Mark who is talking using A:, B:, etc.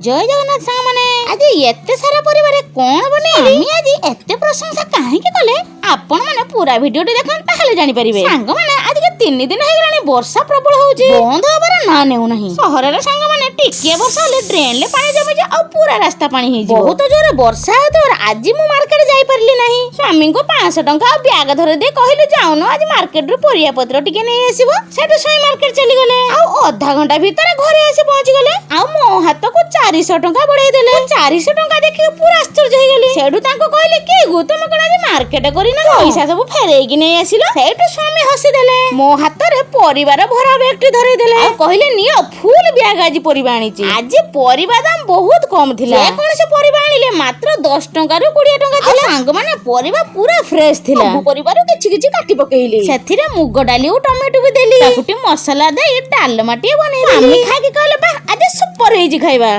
A: ଜୟ ଜଗନ୍ନାଥ ସାଙ୍ଗମାନେ, ଆଜି ଏତେ ସାରା ପରିବାରେ କଣ ବନେଇଲି, ଆମେ ଆଜି ଏତେ ପ୍ରଶଂସା କାହିଁକି କଲେ, ଆପଣ ମାନେ ପୁରା ଭିଡିଓଟି ଦେଖନ୍ତୁ, ତାହେଲେ ଜାଣିପାରିବେ। ସାଙ୍ଗମାନେ, ଆଜିକି 3 ଦିନ ହେଇଗଲାଣି ବର୍ଷା ପ୍ରବଳ ହଉଛି, ବନ୍ଦ ହବାର ନାଁ ନେଉନାହିଁ। ସହରରେ ସାଙ୍ଗମାନେ, ଟିକିଏ ବର୍ଷା ହେଲେ ଡ୍ରେନରେ ପାଣି ଜମିଯିବ ଆଉ ପୁରା ରାସ୍ତା ପାଣି ହେଇଯିବ। ବହୁତ ଜୋରେ ବର୍ଷା ହେଉଥିବାରୁ ଆଜି ମୁଁ ମାର୍କେଟ ଯାଇପାରିଲି ନାହିଁ। ସ୍ୱାମୀଙ୍କୁ 500 ଟଙ୍କା ଆଉ ବ୍ୟାଗ ଧରେଇ ଦେଇ କହିଲି, ଯାଉନ ଆଜି ମାର୍କେଟରୁ ପରିବା ପତ୍ର ଟିକେ ନେଇ ଆସିବ। ସେଠୁ ସ୍ୱାମୀ ମାର୍କେଟ ଚାଲିଗଲେ ଆଉ ଅଧା ଘଣ୍ଟା ଭିତରେ ଘରେ ଆସି ପହଞ୍ଚିଗଲେ ଆଉ ମୋ ହାତକୁ 400 ଟଙ୍କା ବଢେଇ ଦେଲେ। 400 ଟଙ୍କା ଦେଖିକି ପୁରା ଆଶ୍ଚର୍ଯ୍ୟ ହେଇଗଲି। ସେଠୁ ତାଙ୍କୁ କହିଲି, କି ଗୁ, ତମେ କଣ ଆଜି ମାର୍କେଟ କରିନା, ପଇସା ସବୁ ଫେରେଇକି ନେଇ ଆସିଲ? ସେଇଠୁ ସ୍ୱାମୀ ହସିଦେଲେ, ମୋ ହାତରେ ପରିବାର ଭରା ବ୍ୟାଗଟି ଧରେଇ ଦେଲେ ଆଉ କହିଲେ, ନିଅ, ଫୁଲ ବ୍ୟାଗ ଆଜି ପରିବା ଆଣିଛି। ଆଜି ପରିବା ଦାମ ବହୁତ କମ ଥିଲା। ଯେକୌଣସି ପରିବା ଆଣିଲେ ମାତ୍ର 10 ଟଙ୍କାରୁ 20 ଟଙ୍କା ଥିଲା। ସାଙ୍ଗମାନେ, ପରିବା ପୁରା ଫ୍ରେଶ ଥିଲା। ସବୁ ପରିବାରୁ କିଛି କିଛି କାଟି ପକେଇଲି, ସେଥିରେ ମୁଗ ଡାଲି ଓ ଟମାଟୋ ବି ଦେଲି, ତାକୁ ଟିକେ ମସଲା ଦେଇ ଡାଲମା ଟିକେ ବନେଇଲି। ସ୍ୱାମୀ ଖାଇକି କହିଲେ, ବା, ଆଜି ସୁପର ହେଇଛି ଖାଇବା।